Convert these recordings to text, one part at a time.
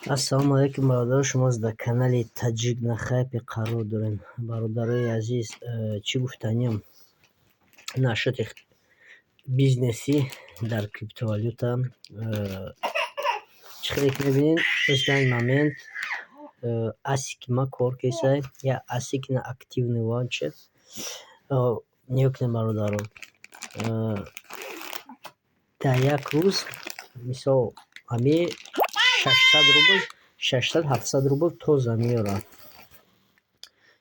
Ассалому алайкум, бародаро, шумо дар канали Таҷик на хайпе қарор дорем. Бародарои азиз, чӣ гуфтаниям насчёти бизнеси дар криптовалюта. Чӣ хеле ки мебинед, в данный момент асики ма кор кесай, я асик на активный вообще. Нигоҳ кунед, бародаро, дар як рӯз, мисол, ҳамин 600 рубл, 600, 700 рубл тоза меёрад.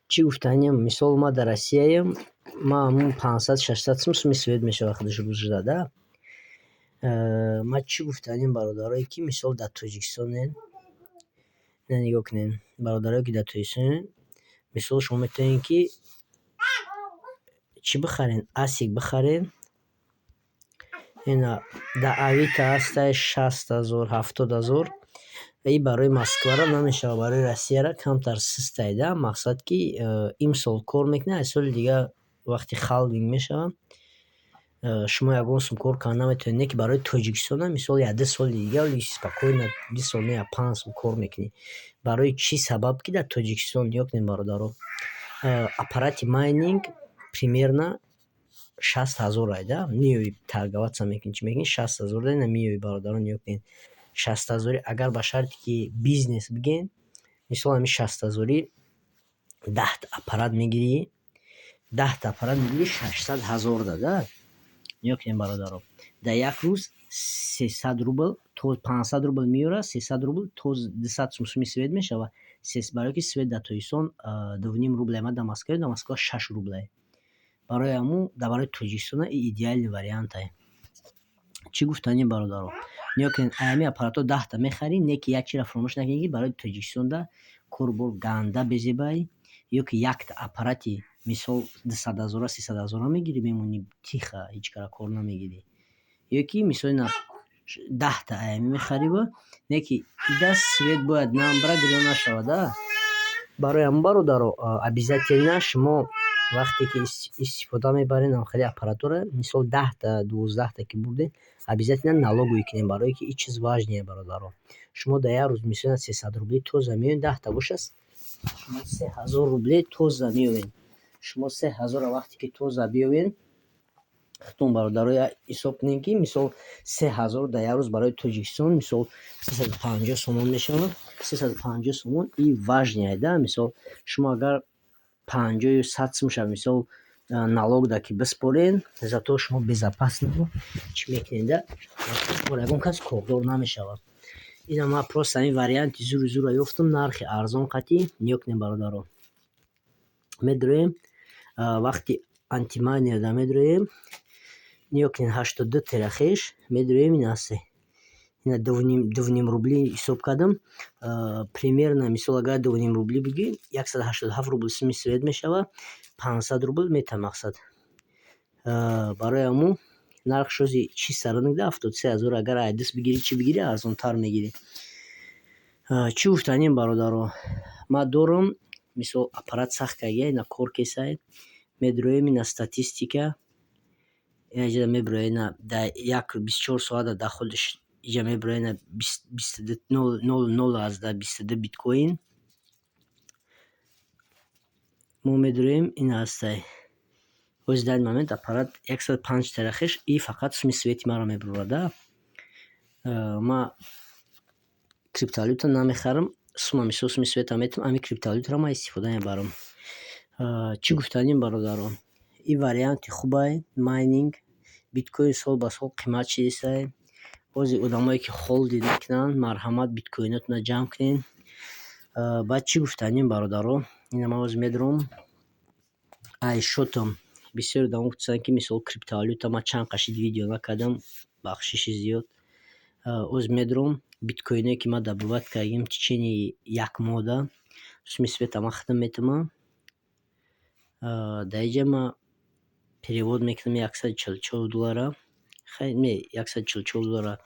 Чӣ гуфтаниям, мисол, ман дар Россияем, ман ҳамун 500, 600 сум суми свет мешавад худаш рӯзда, да. Ман чӣ гуфтаниям, бародарое ки, мисол, дар Тоҷикистонен, ина нигоҳ кунед, бародарое ки дар Тоҷикистонен, мисол, шумо метавонед, ки чӣ бихарен, асик бихарен. Ина дар Авито ҳастай 60 000, 70 000. И барои Москваро намешавад, барои Россияро камтар сустай, да, мақсад ки имсол кор мекунад, аз соли дигар вақти халвинг мешавад, шумо ягон сум кор карда наметавонед. Не ки барои Тоҷикистона, мисол, як ду соли дигар спокойно, 2 сол не, 5 сол кор мекунӣ. Барои чӣ сабаб ки дар Тоҷикистон, нигоҳ кунед, бародаро, аппарати майнинг примерно 60 000 ай, да, меои, торговаться мекунӣ, чӣ мекунӣ, 60 000 да ина меои, бародаро, нигоҳ кунед, 60 ҳазорӣ, агар ба шарте ки бизнес бигем, мисол, ҳамин 60 ҳазорӣ 10-та аппарат мегирӣ, 10-та аппарат мегирӣ 600 000 да, да. Нигоҳ кунед, бародаро, дар як рӯз 300 рубл то 500 рубл меёрад, 300 рубл то 200 сум суми свет мешавад, барое ки свет дар Тоҷикистон 2,5 рубле, ман дар Москваем, дар Москва 6 рубле. Барои ҳамун дар барои Тоҷикистона и идеальный вариантае. Чӣ гуфтанем, бародаро, нигоҳ кунед, ҳамин аппаратҳо 10-та мехарӣ, не ки як чизро фаромӯш накунед, ки барои Тоҷикистонда кору бор ганда безебай, ё ки якта аппарати, мисол, 200 ҳазора, 300 ҳазора мегирӣ, мемонӣ тихо, ҳеҷ кара кор намегирӣ, ё ки, мисол, ина 10-та аями мехариву, не ки ида свет бояд намбара, гирён нашавад, а. Барои ҳамун, бародаро, обязательно шумо вақте ки истифода мебаред хеле аппаратура, мисол, 10-та, 12-та ки бурдед, обязательно налоговый кунед, барое ки ин чиз важный, бародаро. Шумо дар як рӯз, мисол, 300 рублӣ тоза меоед, 10-та бошад, шумо 3000 рубле тоза меоед. Шумо 3000-ро вақте ки тоза биёвед, худтон, бародаро, ҳисоб кунед, ки, мисол, 3000 дар як рӯз барои Тоҷикистон, мисол, 350 сомон мешавад. 350 сомон и важный, да. Мисол, шумо агар 50 ё 100 сум ша, мисол, налог да ки биспоред, зато шумо безопасно чӣ мекунед, да, шуморо ягон кас кордор намешавад. Ина ман просто ҳамин варианти зури зурро ёфтам, нархи арзон қатӣ. Нигоҳ кунед, бародаро, медроем, вақти антимайнерда медроем, нигоҳ кунед, 82 терахеш медроем, ина ҳасте, ина 2,5 рублӣ ҳисоб кардам примерно. Мисол, агар 2,5 рублӣ бигӯем, 187 рубл суми свет мешавад, 500 рубл метавад, мақсад. Барои ҳамун нарх шози чиста рынок да 73 000, агар айдис бигирӣ, чӣ бигирӣ, арзонтар мегирӣ. Чӣ гуфтанем, бародаро, ман дорам, мисол, аппарат сахт кардагия, ина кор кесай, медроем, ина статистика, ина иҷа мебирояд, ина дар як 24 соата доходаш иҷа мебирояд, ина 22 0,022 биткоин. Мо медроем, ина ҳастай, ҳози дар ин момент аппарат 105 терахеш, и фақат суми свети маро мебурад, да. Ман криптовалюта намехарам, сума, мисол, суми света метавонам, ҳамин криптовалютаро ман истифода мебарам. Чӣ гуфтанем, бародаро, ин варианти хубай майнинг. Биткоин сол ба сол қимат шидисай. Бозе одамое ки холдинг мекунанд, марҳамат, биткоинотонро ҷамъ кунед. Баъд чӣ гуфтанем, бародаро, ина ман ҳозир медурам ай шотам. Бисёре одамо гуфтанд, ки, мисол, криптовалюта ман чанд қашид видео накардам, бахшиши зиёд. Ҳозир медурам биткоиное ки ман добывать кардагим в течение як моҳда, суми света ман худам метавонам. Дар инҷа ман перевод мекунам 144 доллара, хай не, 144 доллара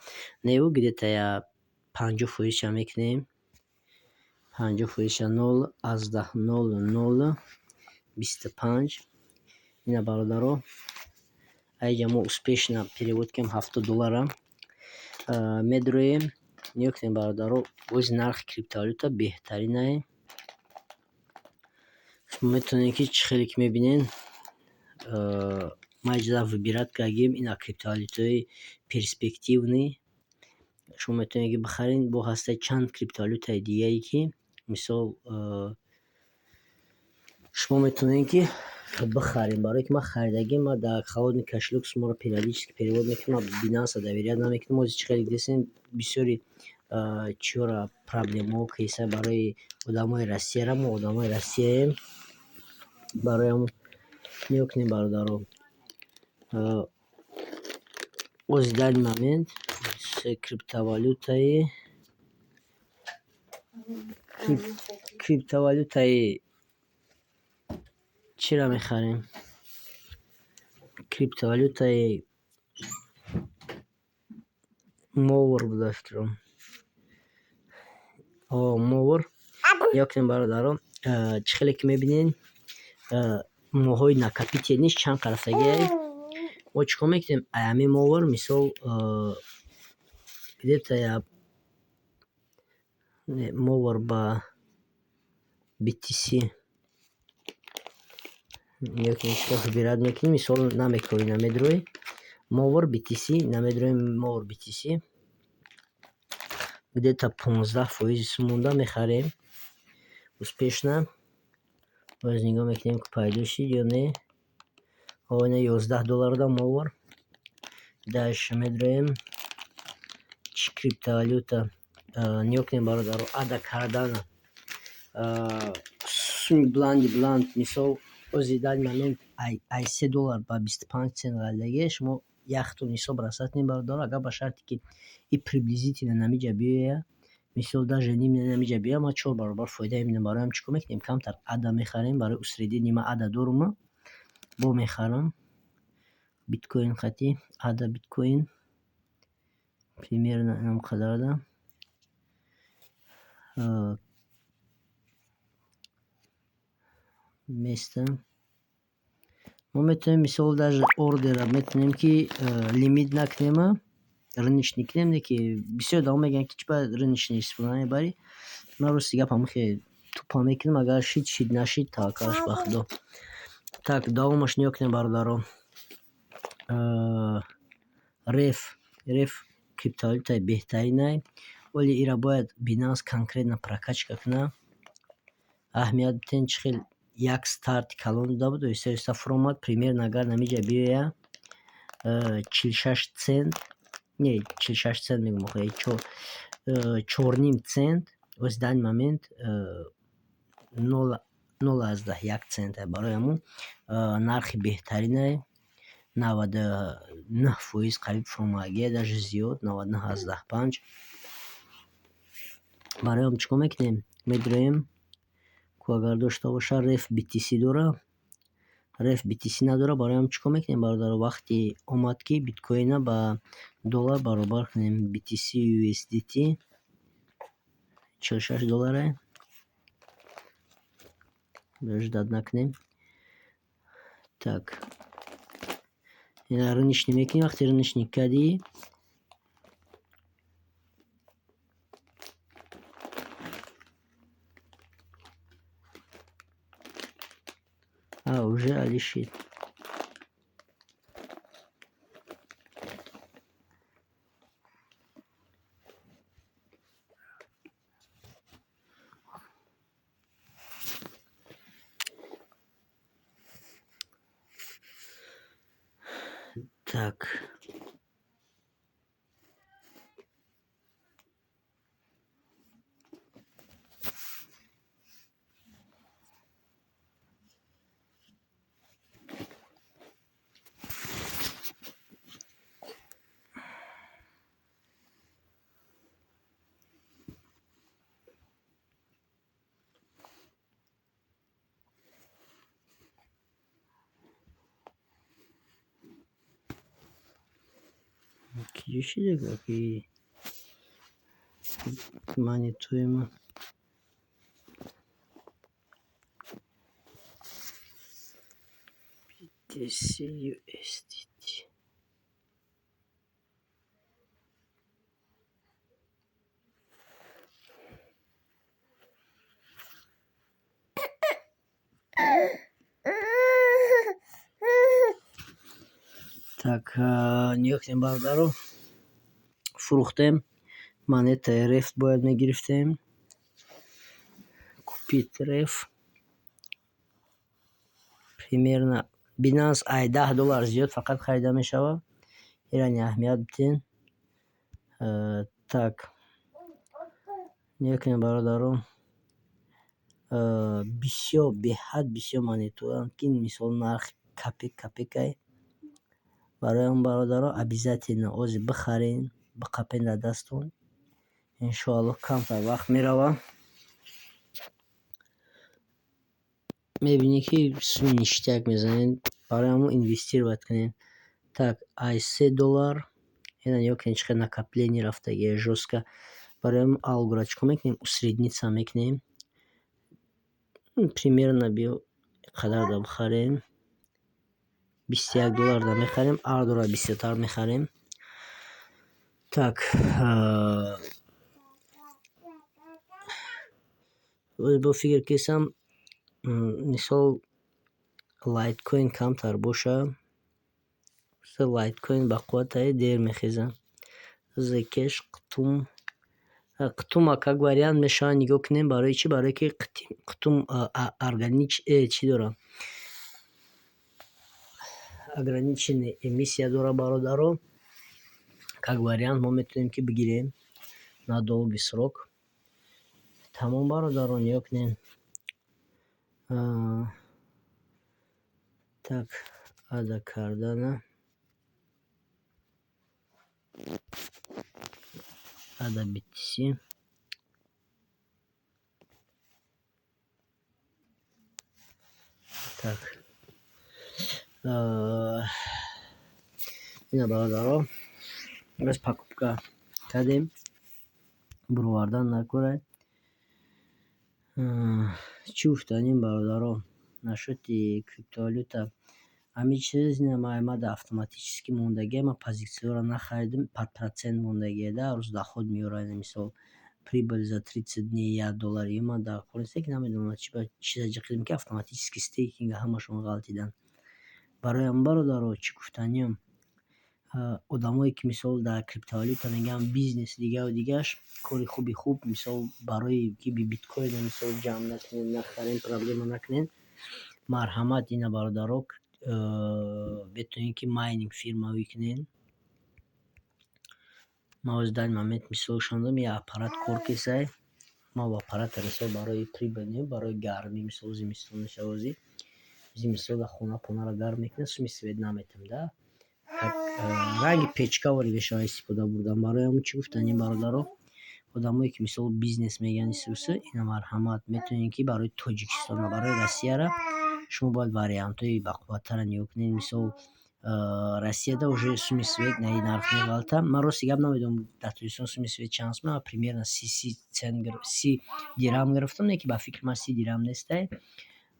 неву, где-то я 50 фоизша мекунем, 50 фоизша 0,0025. Ина, бародаро, аиҷа мо успешно перевод кардем 70 доллара. Медроем. Нигоҳ кунед, бародаро, бози нархи криптовалюта беҳтаринае. Шумо метавонед, ки чӣ хеле ки мебинед, ман иҷоза выбирать кардагим ина криптовалютаҳои перспективный. Шумо метавонед, ки бихаред. Бо ҳастаи чанд криптовалютаи дигае, ки мисол шумо метавонед, ки бихаред. Барое ки ман харидагим, ман дар холодный кошелёк суммаро периодически перевод мекунам, ман Бинанса доверять намекунам. Ози чӣ хеле дидестем, бисёри чиёра проблемаҳо кеса барои одамои Россияра, мо одамои Россияем. Барои ҳамон нигоҳ кунед, бародаро. Ози данный момент криптовалютаи чиро мехарем? Криптовалютаи Мовр буда, фикрам. О, Мовр. Нигоҳ кунед, бародаро, чӣ хеле ки мебинед, моҳҳои накопительныйш чанд рафтагиай. Мо чӣ кор мекунем? Ай ҳамин Мовр, мисол, где-то Мовр ба BTC нигоҳ кунед, чӣ хел выбирать мекунем. Мисол, намекунӣ, намедрои Мовр BTC, намедрои Мовр BTC, где-то 15 фоизи сум монда мехарем успешно. Боз нигоҳ мекунем, ки пайдо шид ё не. О, ина 11 доллар да Мовр. Дальше медроем. Чӣ криптовалюта? Нигоҳ кунед, бародаро, ада кардана суми бланди бланд, мисол, ози данный момент ай 3 доллар ба 25 цент ғалидагие. Шумо яхтон ҳисоб расад кунед, бародаро, агар ба шарте ки и приблизительно намиҷа биёяд, мисол, даже ним намиҷа биёяд, ман чор баробар фоида мебинам. Барои ҳамин чӣ кор мекунем? Камтар ада мехарем барои усреднение. Ман ада дорум, бо мехарам биткоин қати ада биткоин примерно инам қадарда. Место мо метавонем, мисол, даже ордера метавонем, ки лимит накунема, рыночный кунем. Не ки бисёр одамо мегӯянд, ки чӣ бояд рыночный истифода мебарӣ. Ман рости гап ҳамин тупо мекунам: агар шид, шид, нашид, таваккалаш ба Худо. Так, давомаш нигоҳ кунем, бародаро. Реф, реф криптовалютаи беҳтаринай, вале ира бояд Бинанс конкретно прокачка кунад. Аҳамият бидиҳем, чӣ хел як старти калон дода буд, оҳиста оҳиста фуромад. Примерно агар намиҷа биёяд 46 цент, не, 46 цент мегӯям, охи 4,5 цент, оз данный момент 0,1 цент. Барои ҳамун нархи беҳтаринай, 99% қариб фуромадагиа, даже зиёд, 99,5. Барои ҳам чӣ кор мекунем? Медроем ку, агар дошта боша, реф BTC дора, реф BTC надора. Барои ҳам чӣ кор мекунем, бародаро? Вақте омад, ки биткоина ба доллар баробар кунем, BTC USDT 46 доллара. Ждать накунем. Так, рыночный мекунем. Вақте рыночный кардӣ, уже али шид. Так. Киҷо шида ки монитори ман? BTC USDT. Так, нигоҳ кунем, бародаро, фурӯхтем монетаи Ref, бояд мегирифтем. Купить Ref. Примерно Binance ай 10 доллар зиёд фақат харида мешавад. Инро аҳамият бидиҳем. Так, нигоҳ кунем, бародаро, бисёр, беҳад бисёр монетаҳоянд, ки мисол нарх копейка копейкае. Барои он, бародаро, обязательно ози бихарен, биқапен дар дасттон. Иншоаллоҳ, камтар вақт меравад, мебинӣ, ки суми ништяк мезанед. Барои ҳамон инвестировать кунед. Так, ай 3 доллар ина нигоҳ кунед, чӣ қадр накопление рафтагия жёстко. Барои ҳамон алгора чӣ кор мекунем? Усредниться мекунем. Примерно биё, қадарда бихарем, 21 долларда мехарем, ардора бисёртар мехарем. Так, бо фикр кесам, мисол, Лайткоин камтар боша. Лайткоин бақувватае, дер мехезад. Zcash, Qtum. Qtum как вариант мешавад, нигоҳ кунем. Барои чӣ? Барое ки Qtum чӣ дорад? Ограниченный эмиссия дорад, бародаро. Как вариант мо метавонем, ки бигирем на долгий срок. Тамом, бародарон, нигоҳ кунед. Так, ада кардана, ада BTC. Так, ина, бародаро, боз покупка кардем, буровардан накорай. Чӣ гуфтанем, бародаро, насчёти криптовалюта? Ҳамин чиз ма автоматически мондагия, ман позитсияҳоро нахаридам, под процент мондагия да, ҳар рӯз доход меорад. Мисол, прибыль за 30 дней 1 доллар. Ё ман дар кор нестам, ки намедонам чӣ чиза ҷиқидем, ки автоматически стейкинга ҳамашон ғалтидан. Барои ҳамин, бародаро, чӣ гуфтаниям? Одамое ки, мисол, дар криптовалюта мегӯянд, бизнес, дигаву дигааш, кори хуби хуб, мисол, барои ки биткоина, мисол, ҷамъ накунед, нахарем, проблема накунед, марҳамат, ина, бародаро, метавонед, ки майнинг фирмавӣ кунед. Ман ҳозир данный момент мисолшон додам, як аппарат кор кесай. Ман аппарата, мисол, барои прибыль не, барои гармӣ. Мисол, зимистон мешава, ҳозир зимистон дар хона понаро гарм мекунад, суми свет наметам да, ранги печкаворӣ мешавад истифода бурдан. Барои ҳамин чӣ гуфтанем, бародаро? Одамое ки, мисол, бизнес мегӯянд, исуса, ина, марҳамат, метавонед, ки барои Тоҷикистон ва барои Россияра шумо бояд вариантҳои бақувваттарро нигоҳ кунед. Мисол, Россияда уже суми свет на ин нарх меғалта. Ман, рости гап, намедонам, дар Тоҷикистон суми свет чанд сум. Примерно 30 цент, 30 дирам гирифтам, не ки ба фикри ман 30 дирам нестай,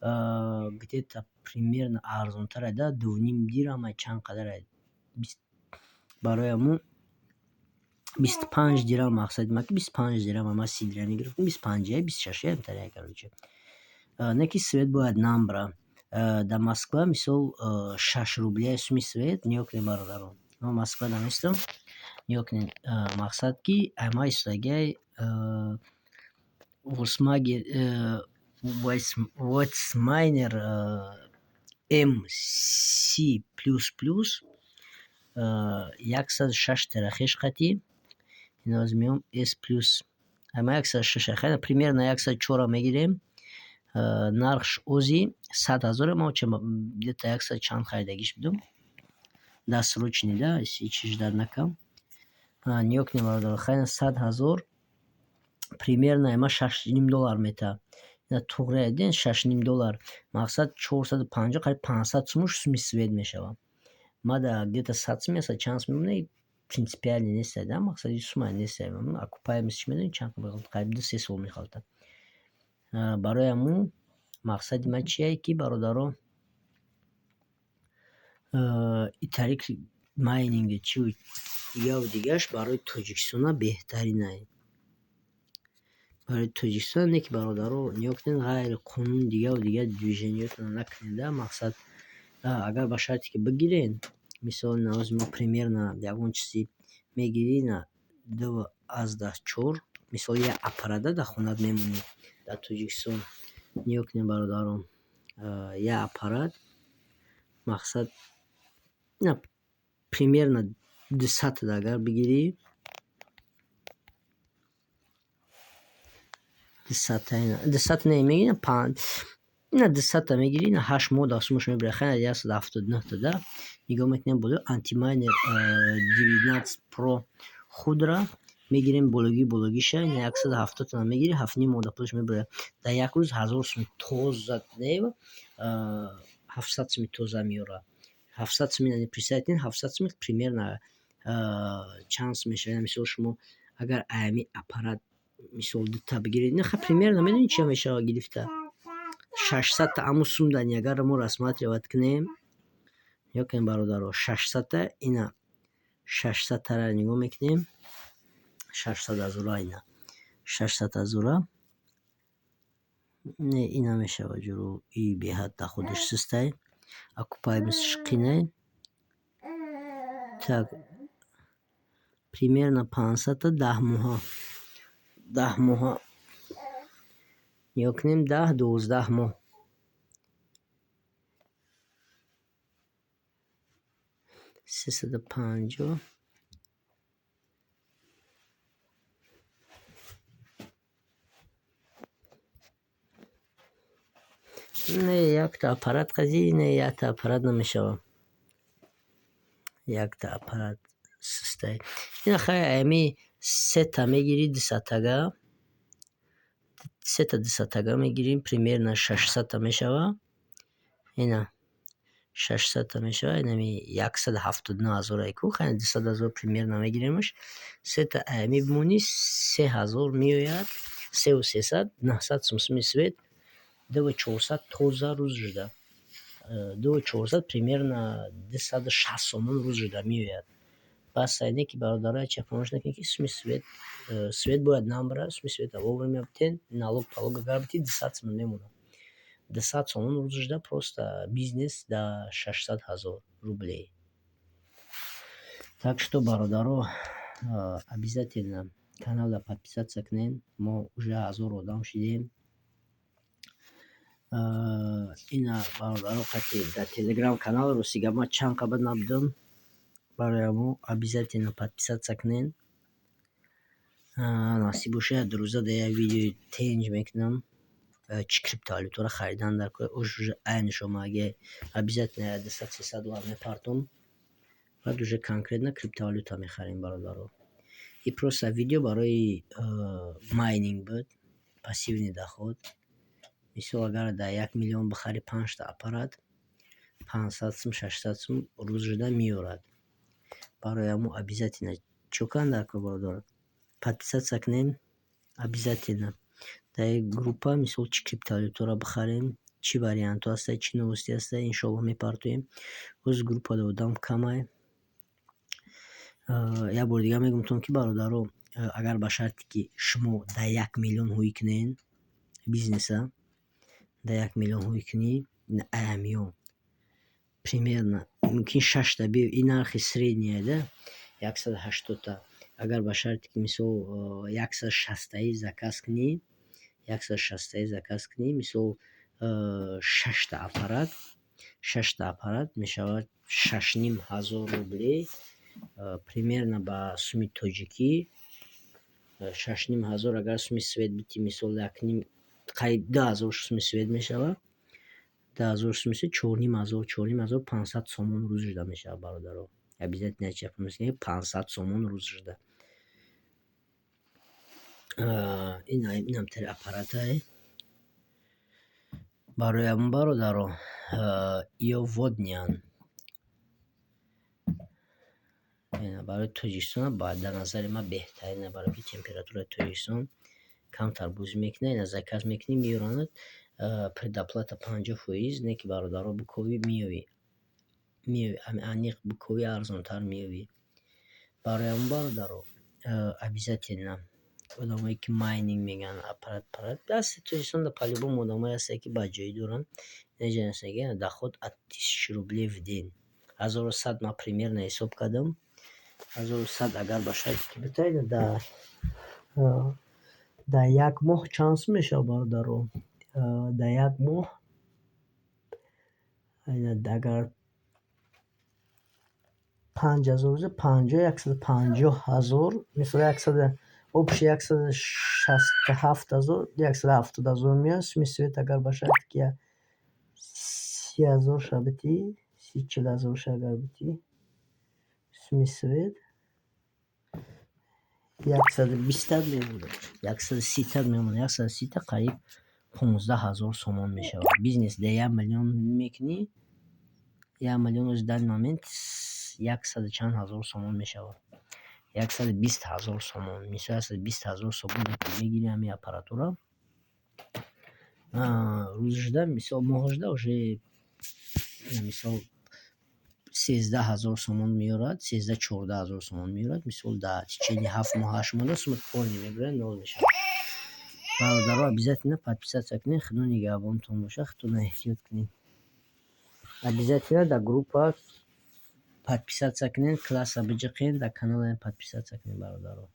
где-то примерно арзонтар да, 2,5 дирама, чанд қадар. Барои ҳамун 25 дирам, мақсади ман ки 25 дирам, ман 30 дирам гирифтам, 25-я, 26-я, ҳамтаре, короче. Не ки свет бояд намбра. Дар Москва, мисол, 6 рубля суми свет. Нигоҳ кунед, бародарон, ман Москвада нестам, нигоҳ кунед, мақсад ки ама истодагиай Whatsminer MC++ 106 терахеш қатӣ. Ина ҳозир меом S плюс, ама 106, хайр, примерно 104-ро мегирем. Нархш ози 100 000-е, ма где-то яксаду чанд харидагиш будам. Досрочный да, ҳеч ждать накам. Нигоҳ кунед, бародаро, хайр, 100 000 примерно ама 6,5 доллар метаҳад. Ина туғри дидем, 6,5 доллар, мақсад 450, қариб 500 сумуш суми свет мешавад. Ма да где-то 100 сум, яксаду чанд сум мемонад, принципиально нестай да, мақсади сума нестай. Окупаемостьш медонӣ чанд, қариб 2-3 сол мехалтад. Барои ҳамун мақсади ман чие, ки, бародаро, итари майнинги чиву дигаву дигааш барои Тоҷикистона беҳтаринай. Барои Тоҷикистон не ки, бародаро, нигоҳ кунед, ғайриқонун дигаву дигар движениётонро накунед да. Мақсад, агар ба шарте ки бигирен, Мисол, навози мо примерно ягон чизи мегирӣ, ина 2,4, мисол, як аппарата дар хонаат мемонӣ дар Тоҷикистон. Нигоҳ кунед, бародарон, як аппарат, мақсад, ина примерно 200-та агар бигирӣ, 200-та, ина 200-та не мегирӣ, ина 200-та мегирӣ, ина 8 моҳ дар сумаш мебарад. Хай, 179-та да нигоҳ мекунем боло. Антмайнер 19 Про худра мегирем, бологи бологиша, ина 170-та мегирӣ, 7,5 моҳ дар пулаш мебарад. Дар як рӯз 1000 сум тоза, не, 700 суми тоза меёрад. 700 суми, представить кунед, 700 суми примерно чанд сум мешавад? Мисол, шумо агар аями аппарат, мисол, дута бигиред, ина хай, примерно медонед, чия мешавад гирифта? 600-та аму сум дани агар мо рассматривать кунем, нигоҳ кунед, бародаро, 600-та, ина 600-тара нигоҳ мекунем, 600 ҳазора, ина 600 ҳазора. Не, ин намешавад, ҷуро, и беҳад доходаш сустай, окупаемостьш қинай. Так, примерно 500-та 10 моҳа, 10 моҳа нигоҳ кунем, 10-12 моҳ. 350. Не, якта аппарат қазӣ, не, якта аппарат намешавад. Якта аппарат сустай. Ина хай, ами сета мегирӣ 200-тага, сета 200-тага мегирем, примерно 600-та мешавад. Ина 600-та мешавад, инами 179 ҳазорае ку, хай, 200 000 примерно мегиремаш. Сета аями бимонӣ, 3000 меояд, севу сесад, 900 сум суми свет, 2400 тоза рӯз жуда. 2400, примерно 260 сомон рӯз жуда меояд. Бас не ки, бародаро, як чиз фаромӯш накунед, ки суми свет, свет бояд набарад, суми света вовремя битен, налог палог агар битӣ, 200 сомон мемонад. 200 сомон рӯз жуда просто бизнес да 600 000 рублей. Так что, бародаро, обязательно каналро подписаться кунед. Мо уже 1000 одам шидем. Ина, бародаро, қати дар телеграм канал, рости гап, ман чанд қабат набудам. Барои ҳамо обязательно подписаться кунед. Насиб бошад, 2 рӯза дар як видеои тенҷ мекунам. Чӣ криптовалютаро харидан дар кор, уже айниш омадагиай. Обязательно як 200-300 доллар мепартом. Баъд уже конкретно криптовалюта мехарем, бародаро. И просто видео барои майнинг буд, пассивный доход. Мисол, агар дар 1 миллион бихарӣ панҷта аппарат, 500 сум, 600 сум рӯз жуда меорад. Барои ҳамо обязательно чӣ кунанд дар кор, бародаро? Подписаться кунем обязательно. Дар як группа, мисол, чӣ криптовалютаро бихарем, чӣ вариантҳо ҳастанд, чӣ новости ҳастанд, иншоаллоҳ, мепартоем. Боз группада одам камай. Як бори дигар мегӯям, ки, бародаро, агар ба шарте ки шумо дар 1 миллион ҳуй кунед бизнеса, дар 1 миллион ҳуй кунӣ, аямиён примерно мумкин шашта биёй, ин нархи средняя да, 180-та. Агар ба шарте ки, мисол, 160-таи заказ кунӣ, 160-таи заказ кунӣ, мисол, шашта аппарат, шашта аппарат мешавад 6500 рублей, примерно ба суми тоҷикӣ 6500. Агар суми свет битӣ, мисол, якним, қариб 2000 суми свет мешавад. 2000 суми свет, 4500, 4500 сомон рӯз жуда мешавад, бародаро. Обязательно як чиз фаромӯш, 500 сомон рӯз жуда. Инам тари аппаратае. Барои ҳамон, бародаро, ё водныянд. Барои Тоҷикистон дар назари ман беҳтарин, барое ки температураи Тоҷикистон камтар бозӣ мекунад. Ина заказ мекунӣ, меёранад, предоплата 50%, не ки, бародаро, биковӣ, меёвӣ. Меёвӣ, аниқ биковӣ, арзонтар меёвӣ. Барои ҳамон, бародаро, обязательно одамое ки майнинг мегӯянд, аппарат парат даст Тоҷикистонда по-любому одамое ҳастанд, ки баҷоӣ доранд. Доход от тысячи рублей в день. 1100 ман примерно ҳисоб кардам. 1100 агар ба шарте ки битавонед, дар як моҳ чанд сум мешавад, бародаро? Дар як моҳ агар 5000 рӯза, панҷоҳ, 150 000, мисол, яксаду общий 167 000, 170 000 меояд. Суми свет агар ба шарте ки 30 000 ша битӣ, 30-40 ҳазор ша агар битӣ, суми свет 120-та мемонад, 130-та мемонад, 130-та қариб 15 000 сомон мешавад. Бизнес дар 1 миллион мекунӣ, 1 миллион ози данный момент яксаду чанд ҳазор сомон мешавад. 120 000 сомон. Мисол, 120 000 сомон мегирӣ ҳамин аппаратура. Рӯзашда, мисол, моҳашда уже, мисол, 13 000 сомон меорад, 13-14 ҳазор сомон меорад. Мисол, дар течение 7 моҳ, 8 моҳ сумат полный мебирояд, нол мешавад. Бародаро, обязательно подписаться кунед, Худо нигаҳбонтон бошад, худтонро эҳтиёт кунед. Обязательно дар группа подписаться кунед, класса биҷиқед, дар каналам подписаться кунед, бародаро.